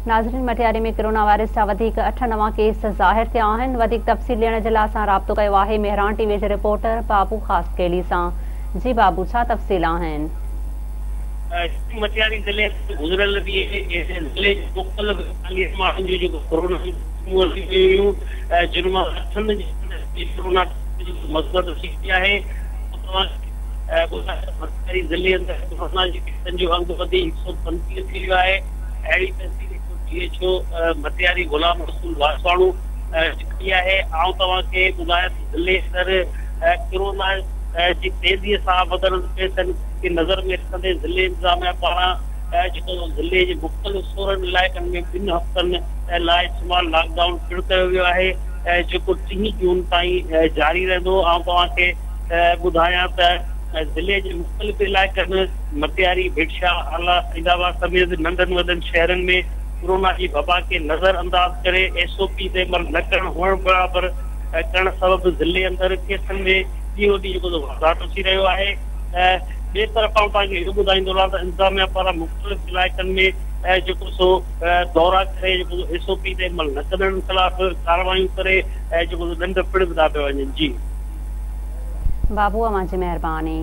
ناظرين Matiari ۾ corona virus جا وڌيڪ 8 نوان ڪيس ظاهر ٿيا آهن. وڌيڪ تفصيل ڏيڻ جي لاء اسان رابطو ڪيو آهي مهراڻ ٽي وي جي رپورٽر بابو خاصخيلي سان. جي بابو ڇا تفصيل آهن؟ مٽياري ضلعي ۾ گذريل ڏينهن ضلعي جي مختلف 40 ماڻهن جون جيڪو ڪرونا جون ٽيسٽون ورتيون ويون هيون جن مان اٺن جي ڪرونا ٽيسٽ مثبت اچي وئي آهي. ٻڌايو ته مٽياري ضلعي اندر ڪرونا جي ڪيسن جو انگ وڌي 125 ٿي ويو آهي. اهڙي تصديق D H O Matiari Ghulam Rasool Waswani ڪئي آهي. آئون توهان کي ٻڌايان ته ضلعي اندر ڪرونا جي تيزي سان وڌندڙ ڪيسن کي نظر ۾ رکندي ضلعي انتظاميا پاران جيڪو ضلعي جي مختلف 16 علائقن ۾ 2 هفتن لاء سمال لاڪ ڊائون پڻ ڪيو ويو آهي جيڪو 3 جون تائين جاري رهندو. آئون توهان کي ٻڌايان ته ضلعي جي مختلف علائقن مٽياري، ڀٽ شاهه، هالا، سعيد آباد سميت ننڍن وڏن شهرن ۾ ڪورونا جي وبا کي نظر انداز ڪري ايس او پي تي عمل نه ڪرڻ هئڻ برابر ڪرڻ سبب ضلعي اندر ڪيسن ۾ ڏينهون ڏينهن جيڪو واڌارو ٿي رهيو آهي. ٻئي طرف آئون توهان کي اهو ٻڌائيندو هلان ته انتظاميا پاران مختلف علائقن ۾ جيڪو سو دورا ڪري جيڪو ايس او پي تي عمل نه ڪندڙن خلاف ڪارروايون ڪري جيڪو ڏنڊ پڻ وڌا پيا وڃن. جي بابو اوهان جي مهرباني.